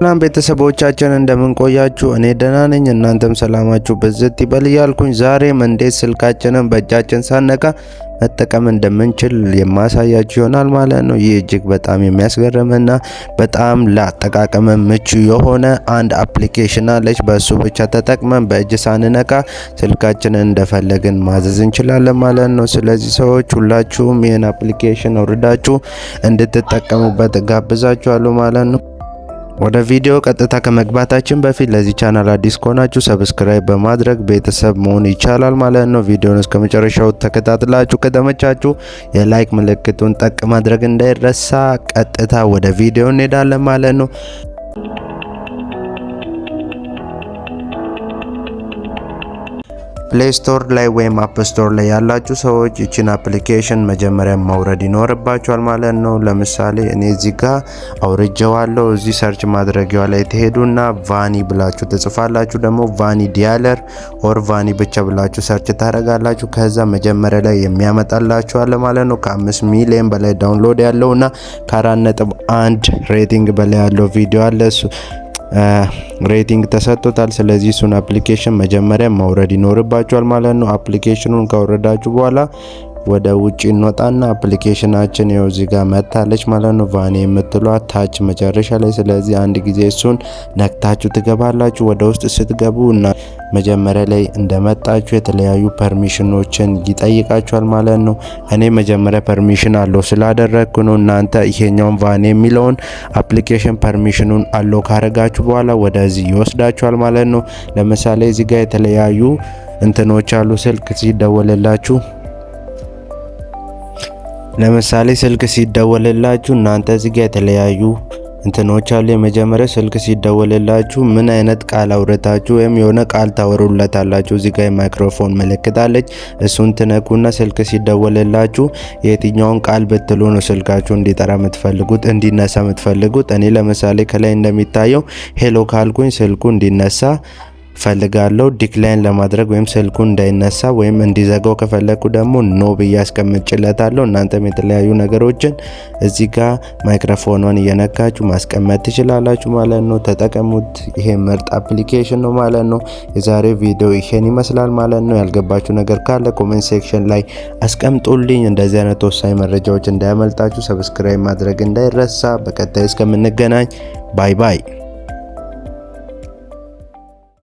ሰላም ቤተሰቦቻችን፣ እንደምን ቆያችሁ? እኔ ደህና ነኝ፣ እናንተም ሰላማችሁ ብዝት ይበል እያልኩኝ ዛሬም እንዴት ስልካችንን በእጃችን ሳንነካ መጠቀም እንደምንችል የማሳያችሁ ይሆናል ማለት ነው። ይህ እጅግ በጣም የሚያስገርምና በጣም ለአጠቃቀም ምቹ የሆነ አንድ application አለች። በእሱ ብቻ ተጠቅመን በእጅ ሳንነካ ስልካችንን እንደፈለግን ማዘዝ እንችላለን ማለት ነው። ስለዚህ ሰዎች ሁላችሁም ይህን application አውርዳችሁ እንድትጠቀሙበት እጋብዛችኋለሁ ማለት ነው። ወደ ቪዲዮ ቀጥታ ከመግባታችን በፊት ለዚህ ቻናል አዲስ ከሆናችሁ subscribe በማድረግ ቤተሰብ መሆን ይቻላል ማለት ነው። ቪዲዮውን እስከ መጨረሻው ተከታትላችሁ ከተመቻችሁ የ like ምልክቱን ጠቅ ማድረግ እንዳይረሳ። ቀጥታ ወደ ቪዲዮ እንሄዳለን ማለት ነው። Play Store ላይ ወይም App Store ላይ ያላችሁ ሰዎች ይችን application መጀመሪያ ማውረድ ይኖርባችኋል ማለት ነው። ለምሳሌ እኔ እዚህ ጋር አውርጄዋለሁ። እዚህ search ማድረጊያው ላይ ትሄዱና Vani ብላችሁ ትጽፋላችሁ። ደግሞ Vani Dialer or Vani ብቻ ብላችሁ search ታደርጋላችሁ። ከዛ መጀመሪያ ላይ የሚያመጣላችሁ አለ ማለት ነው። ከ5 ሚሊዮን በላይ download ያለውና ከ4.1 rating በላይ ያለው ቪዲዮ አለ፣ እሱ rating ተሰጥቶታል። ስለዚህ እሱን application መጀመሪያ ማውረድ ይኖርባችኋል ማለት ነው። Application ኑን ካወረዳችሁ በኋላ ወደ ውጭ እንወጣና application ናችን ይኸው እዚህ ጋር መታለች ማለት ነው። Vani የምትለዋ ታች መጨረሻ ላይ። ስለዚህ አንድ ጊዜ እሱን ነክታችሁ ትገባላችሁ። ወደ ውስጥ ስትገቡ እና መጀመሪያ ላይ እንደመጣችሁ የተለያዩ permission ኖችን ይጠይቃችኋል ማለት ነው። እኔ መጀመሪያ permission allow ስላደረግኩ ነው። እናንተ ይሄኛውን Vani የሚለውን application permission ኑን allow ካረጋችሁ በኋላ ወደዚህ ይወስዳችኋል ማለት ነው። ለምሳሌ እዚህ ጋር የተለያዩ እንትኖች አሉ። ለምሳሌ ስልክ ሲደወልላችሁ እናንተ እዚህ ጋር የተለያዩ እንትኖች አሉ። የመጀመሪያው ስልክ ሲደወልላችሁ ምን አይነት ቃል አውርታችሁ ወይም የሆነ ቃል ታወሩለታላችሁ። እዚህ ጋር የማይክሮፎን ምልክት አለች። እሱን ትነኩና ስልክ ሲደወልላችሁ የትኛውን ቃል ብትሉ ነው ስልካችሁ እንዲጠራ የምትፈልጉት፣ እንዲነሳ የምትፈልጉት። እኔ ለምሳሌ ከላይ እንደሚታየው hello ካልኩኝ ስልኩ እንዲነሳ ፈልጋለሁ። Decline ለማድረግ ወይም ስልኩ እንዳይነሳ ወይም እንዲዘጋው ከፈለኩ ደግሞ no ብዬ አስቀምጭለታለሁ። እናንተም የተለያዩ ነገሮችን እዚህ ጋር ማይክሮፎኗን እየነካችሁ ማስቀመጥ ትችላላችሁ ማለት ነው። ተጠቀሙት። ይሄ ምርጥ application ነው ማለት ነው። የዛሬ ቪዲዮ ይሄን ይመስላል ማለት ነው። ያልገባችሁ ነገር ካለ comment section ላይ አስቀምጡልኝ። እንደዚህ አይነት ወሳኝ መረጃዎች እንዳያመልጣችሁ subscribe ማድረግ እንዳይረሳ። በቀጣይ እስከምንገናኝ bye bye።